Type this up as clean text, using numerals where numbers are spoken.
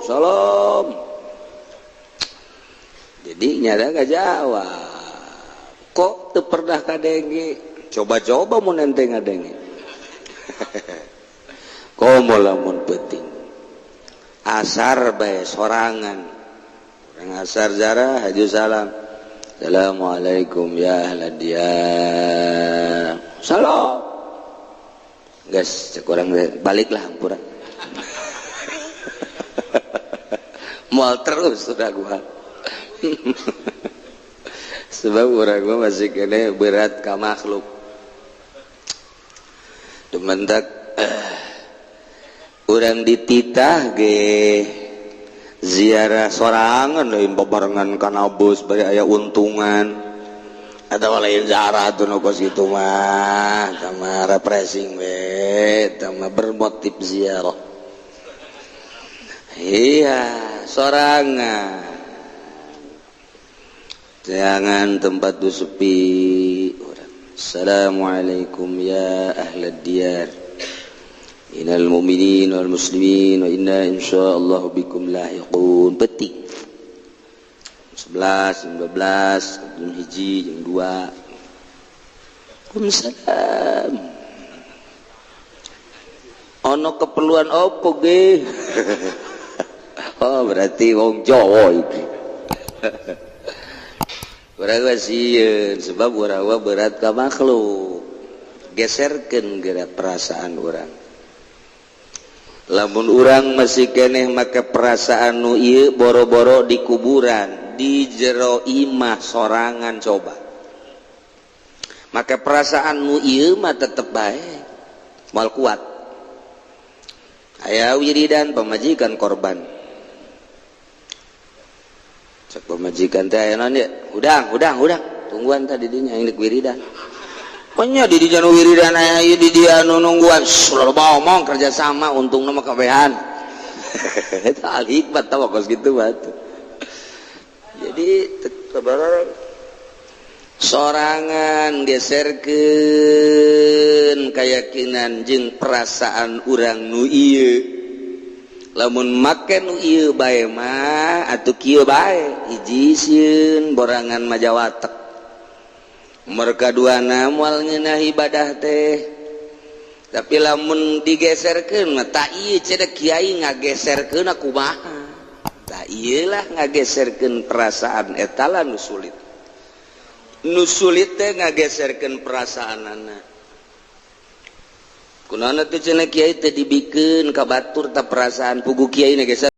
Salam. Jadi nyada gak jawab. Kok teu pernah kadenge? Coba-coba mun ente ngadenge. Komo lamun penting. Asar bae sorangan. Urang asar jarah haju salam. Assalamualaikum ya ahla diyar. Salam. Guys, cek urang baliklah hampura. Moal terus sudah gua. Sebab urang mah masih kene berat ka makhluk. Dumentak urang dititah ge ziarah sorangan lain babarengan kana bus bari aya untungan atau lain ziarah tuh nu kos kitu mah tama refreshing we tama bermotif ziarah. Iya, sorangan. Jangan tempat tuh sepi. Assalamualaikum ya ahlad diyar. Innal mu'minin wal muslimin wa inna insyaallah bikum lahiqun. Petik 11, 12, jam 1, jam 2. Waalaikumsalam. Ono keperluan opo ge? Oh, berarti wong Jawa iki. Urang sieun sebab urang berat ka makhluk. Geserkeun geura perasaan urang. Lamun urang masih keneh make perasaan nu ieu boro-boro di kuburan, di jero imah sorangan coba. Make perasaan nu ieu mah tetep bae moal kuat. Aya wiridan pamajikan korban. Cek pamajikan teh aya naon ieu? Hudang, hudang, hudang. Tungguan tadi dinya yang wiridan. Pokoknya di dinya nu wiridan aya ieu di dia nu nungguan. Loba omong kerja sama untungna mah kabehan. Eta al hikmat tah kos kitu mah. Jadi sorangan geserkeun keyakinan jeung perasaan urang nu ieu. Lamun make nu ieu bae mah atuh kieu bae hiji sieun borangan majawatek. Mereka duana moal ngeunah ibadah teh. Tapi lamun digeserkeun mah tak ieu cenah kiai ngageserkeun kumaha. Tak ieu lah ngageserkeun perasaan eta lah nu sulit. Nu sulit teh ngageserkeun perasaanana. Kunaon teh cenah kiai teh dibikeun ka batur ta perasaan pugu kiai na geser.